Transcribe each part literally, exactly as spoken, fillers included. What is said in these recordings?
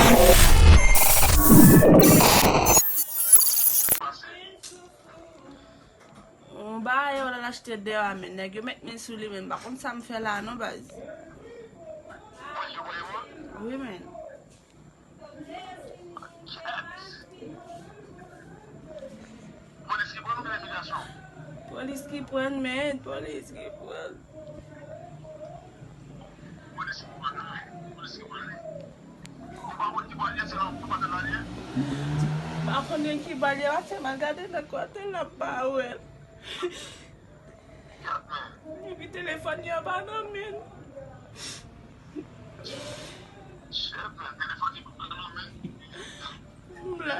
Yon bagay yo l al achte deyò a, men nèg yo met men sou li, men m pa konn sa m fè la non, baz. Wi, men. Polis ki pran l oubyen imigrasyon? Polis ki pran l, men, polis ki pran l. Polis ki pran l, wi. Polis ki pran l, wi. Ou pa konn ki bò l ye, se nan kwatè la l ye? M pa konnen ki bò l ye, paske m al gade nan kwatè la, m pa wè l. Epi telefòn li an pa nan men l. M la.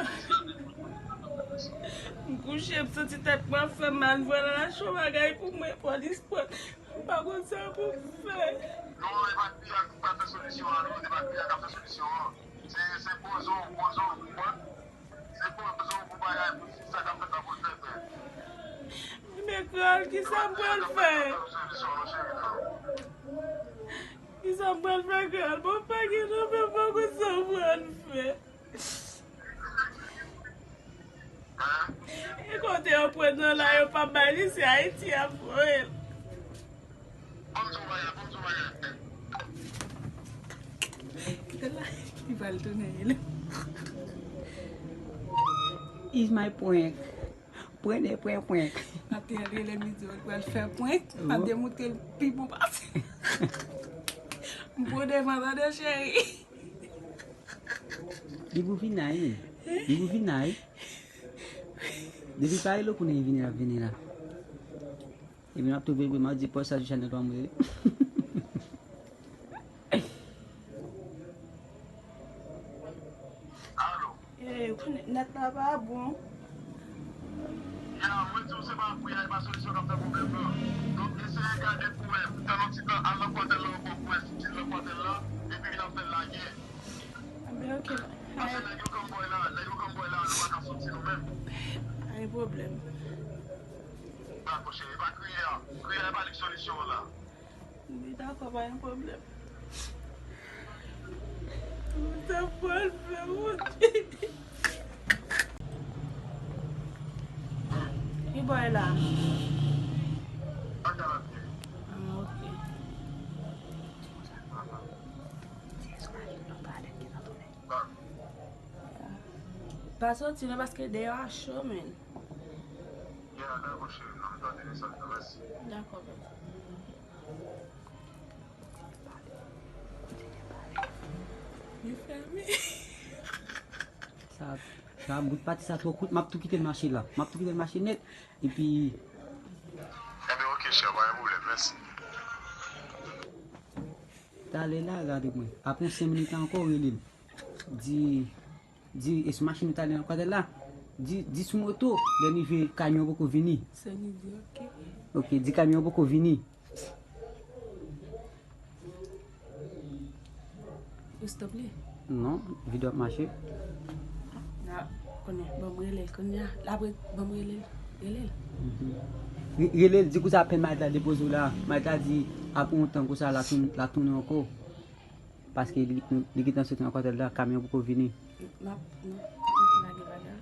M kouche, m santi tèt mwen ap fè m mal, m vwè l al achte yon bagay pou mwen, polis pran. M pa konn sa pou m fè. Non, e pa K P A k ap fè solisyon an, non, e pa K P A k ap fè solisyon an. Se, se poze w, poze w, ou konprann? Se poze w pou bagay, pou sa k ap fèt la pou l fè fè. Men Kreyòl, kisa m pral fè? Kisa m pral fè, Kreyòl? Bon, pa gen nan men m, pa konn sa m pral fè. E kote yo pran nan la, yo pa bay li, se Ayiti y ap voye l. Kite la, li pral tounen li. Is my prank. Prank de prank, prank. Atè, li lè midi, li pral fè prank. M ap demontre l pi bon pase. M pran devan, tande, cheri. Li pou vin la, wi. Li pou vin la, wi. Depi pa rele w konnen li vini, l ap vini la. Epi m ap tou bebe, m ap di pòs sa sou chanèl pa mwen. Alo. Ey, ou konnen nèt la pa bon. Ya, mwen di w se pa pri a, e pa solisyon k ap fè pwoblèm nan. Donk, eseye gade pou wè, tann yon ti tan, al nan kwatèl la ankò, pou wè si l nan kwatèl la, epi vin ap fè l lage. Anben, ok. Paske nèg yo kanbòy la, nèg yo kanbòy la, nou pa ka soti nou menm. Pa gen pwoblèm. Dakò, cheri, pa kriye a. Kriye a, e pa li k solisyon an la. Wi, dakò, pa gen pwoblèm. Mwen ta pral fè wont. Ki bò e la? Ah, ok. Pa soti non, paske deyò a cho, men. Ya, dakò, cheri, non, m tande mesaj la, mèsi. Dakò, bebe. Li fèmen. Sa, sa, bout pati sa twò kout, m ap tou kite l mache la. M ap tou kite l mache nèt, epi. Enben, ok, chè, pa gen pwoblèm, mèsi. Talè la, gade mwen. Apre yon senk minit la ankò, rele l. Di, di, e sou machin ou t ale nan kwatèl la? Di, di sou moto, lè n rive, kamyon poko vini. Sè midi, ok. Ok, di kamyon poko vini. Ou stop li? Non, videyo ap mache. Kounye a, ban m rele l, kounye a. L ap re-, ban m rele l. Rele l. Mhm. Re-, rele l, di konsa apèn Mayt la depoze w la. Mayt la di, apre yon tan konsa, l a tounen, l a tounen ankò. Paske li, li gentan soti nan kwatèl la, kamyon poko vini. M ap, non, m ap lage bagay la.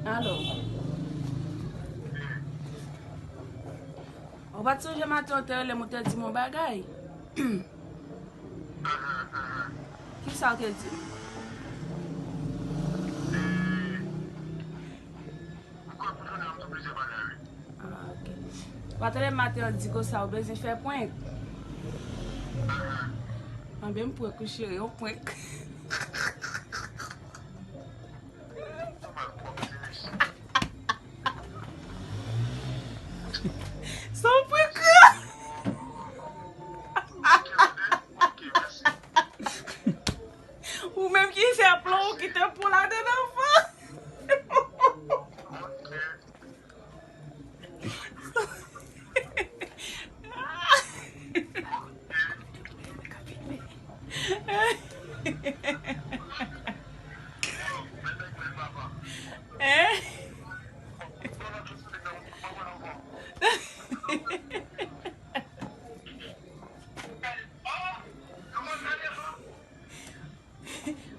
Alo. Ou pa t sonje maten ou te rele m, ou te di m yon bagay? Kisa ou te di m? Ah, ok. Ou pa t rele m maten an di konsa ou bezwen fè prank? Anben m prank ou cheri, yon prank. Son prank. Ou menm ki fè plan, ou kite pou ladan anvan. Hein?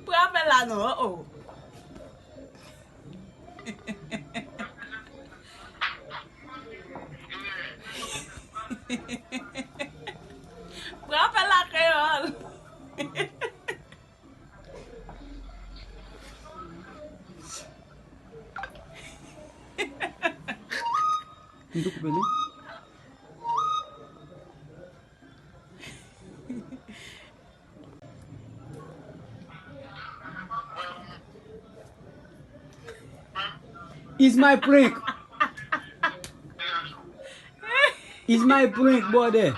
Pran apèl la non, oh, oh. Pran apèl la, kreyòl. M te koupe li. Is my prank. Is my prank, brother.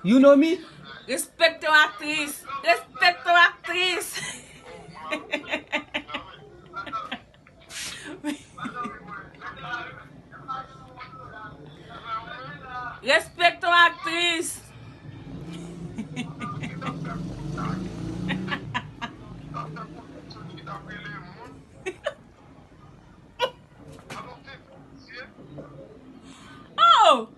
You know me? Respekte yon aktris. Respekte yon aktris. Respekte yon aktris. Oh!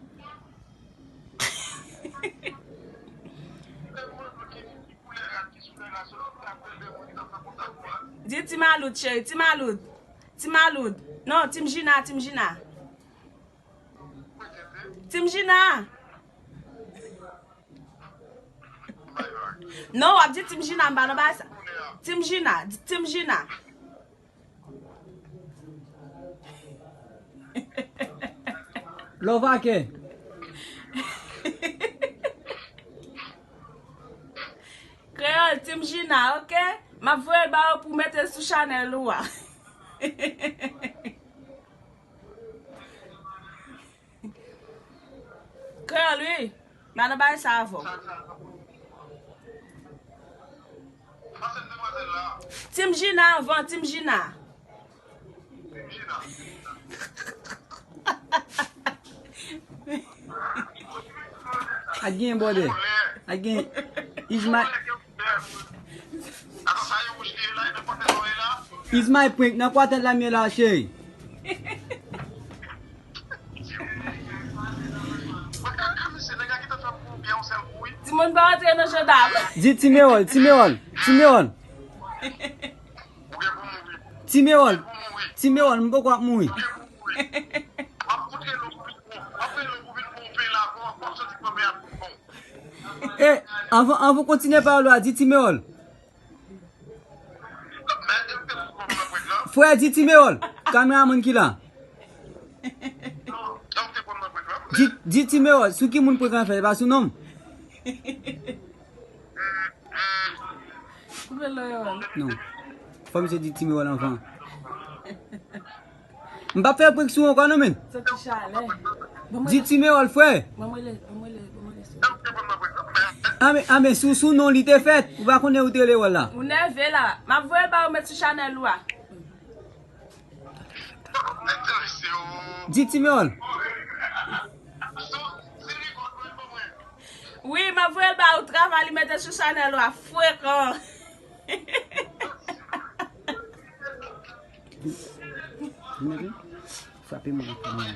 Di Ti Malout, cheri. Ti Malout. Ti Malout. Non, Team Gina, Team Gina. Team Gina. Non, w ap di Team Gina, m pa nan bagay sa. Team Gina, di Team Gina. Love ake. Kreyòl, Team Gina, ok? M ap voye l ba ou pou mete l sou chanèl ou a. Kreyòl, wi. M pa nan bagay sa avè w. Team Gina anvan, Team Gina. A gen bòdè. A gen. Is my, is my prank. Nan kwatèt la m ye la, cheri. Timoun pa antre nan jandam. Di Ti Mewòl, Ti Mewòl, Ti Mewòl. Ti Mewòl, Ti Mewòl, m poko ap mouri. E, anvan, anvan w kontinye pawòl ou a, di Ti Mewòl. Frè, di Ti Mewòl, kameramann ki la. Di, di Ti Mewòl, sou ki moun prank lan fèt, e pa sou non m. Koupe l non, Yowòl. Non. Fò misye di Ti Mewòl anvan. M p ap fè prank sou ou ankò non, menn. Santi chalè. Ban mwen Di Ti Mewòl, frè. Ban mwen le, ban mwen le, ban mwen le sou. Anben, anben, sou, sou non li te fèt. Ou pa konnen ou te rele Wòl la. Ou nève la. M ap voye l ba ou met sou chanèl ou a. Di Ti Mewòl. Wi, m ap voye l ba ou, travay li mete sou chanèl ou a frekan. Frape mwen, frape mwen.